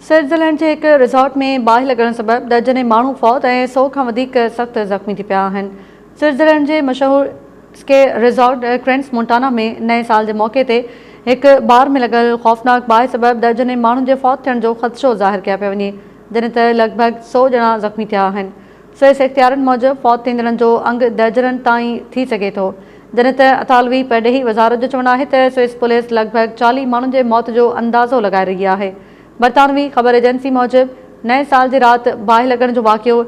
Switzerland جي هڪ resort ۾ باهه لڳڻ سبب درجنين ماڻهو فوت ۽ سئو کان وڌيڪ سخت زخمي ٿي پيا آهن. سوئٽزرلينڊ جي مشهور اسڪي ريزورٽ ڪرينس مونٽانا ۾ نئين سال جي موقعي تي هڪ بار ۾ لڳل خوفناڪ باهه سبب درجنين ماڻهن جي فوت ٿيڻ جو خدشو ظاهر ڪيا پيا وڃي جڏهن ته لڳ ڀڳ سئو ڄڻا زخمي ٿيا آهن. سوئس اختيارين موجب فوت ٿيندڙن جو انگ درجنن تائين ٿي سگهي ٿو جڏهن ته اطالوي پرڏيهي وزارت جو چوڻ آهي ته سوئس پوليس لڳ ڀڳ 40 ماڻهن جي موت جو اندازو لڳائي رهي آهي. برطانوي خبر ايجنسي موجب نئين سال جي رات باهه لڳڻ جو واقعو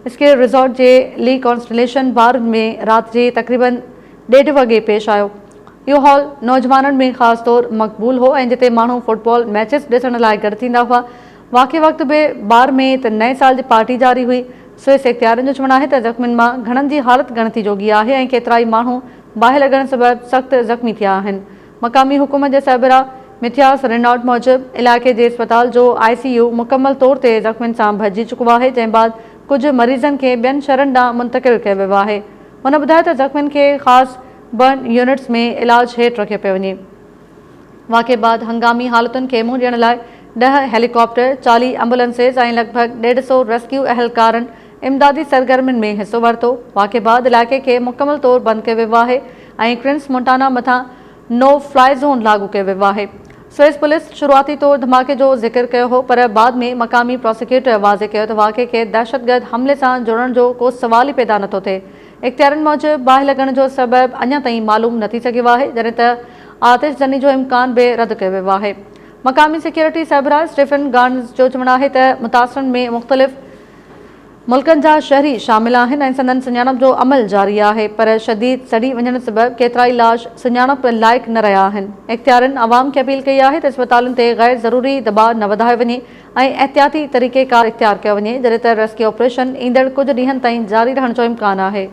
اسڪي ريزورٽ جي لي ڪانسٽليشن بار ۾ رات جي تقريبن ڏيڍ وڳي پيش آيو. اهو هال نوجوانن ۾ خاص طور مقبول هو ۽ جتي ماڻهو فٽبال ميچز ڏسڻ لاء گڏ ٿيندا هئا. واقعي وقت به بار ۾ ته نئين سال جي پارٽي جاري هئي. سوئس اختيارين جو چوڻ آهي ته زخمين مان گهڻن جي حالت ڳڻتي جوڳي آهي ۽ ڪيترائي ماڻهو باهه لڳڻ سبب سخت زخمي ٿيا آهن. مقامي حڪومت جي سربراهه مٿياس ريناڊ موجب علائقي جي اسپتال جو آء سي يو مڪمل طور تي زخمين سان ڀرجي چڪو آهي جنهن بعد ڪجهه مريضن کي ٻين شهرن ڏانهن منتقل ڪيو ويو آهي. هن ٻڌايو ته زخمين کي خاص برن يونٽس ۾ علاج هيٺ رکيو پيو وڃي. واقعي بعد هنگامي حالتن کي منهن ڏيڻ لاء ڏهه هيليڪاپٽر، 40 ايمبولنسز ۽ لڳ ڀڳ ڏيڍ سئو ريسڪيو اهلڪارن امدادي سرگرمين ۾ حصو ورتو. واقعي بعد علائقي کي مڪمل طور بند ڪيو ويو آهي ۽ ڪرنس مونٽانا مٿان نو فلائي زون لاڳو ڪيو ويو آهي. سوئس پوليس شروعاتي طور ڌماڪي جو ذڪر ڪيو هو پر بعد ۾ مقامي پراسيڪيوٽر واضح ڪيو ته واقعي کي دهشتگرد حملي سان جوڙڻ جو ڪو سوال ئي پيدا نٿو ٿئي. اختيارين موجب باهه لڳڻ جو سبب اڃا تائين معلوم نه ٿي سگهيو آهي جڏهن ته آتش زني جو امڪان به رد ڪيو ويو آهي. مقامي سيڪيورٽي سربراهه اسٽيفن گارنز جو چوڻ آهي ته متاثرن ۾ مختلف ملڪن جا شهري شامل آهن ۽ سندن سڃاڻپ جو عمل جاري آهي پر شديد سڙي وڃڻ سبب ڪيترائي لاش سڃاڻپ لائق نه رهيا آهن. اختيارين عوام کي اپيل ڪئي آهي ته اسپتالن تي غير ضروري دٻاء نه وڌايو وڃي ۽ احتياطي طريقيڪار اختيار ڪيو وڃي جڏهن ته ريسڪيو آپريشن ايندڙ ڪجهه ڏينهن تائين جاري رهڻ جو امڪان آهي.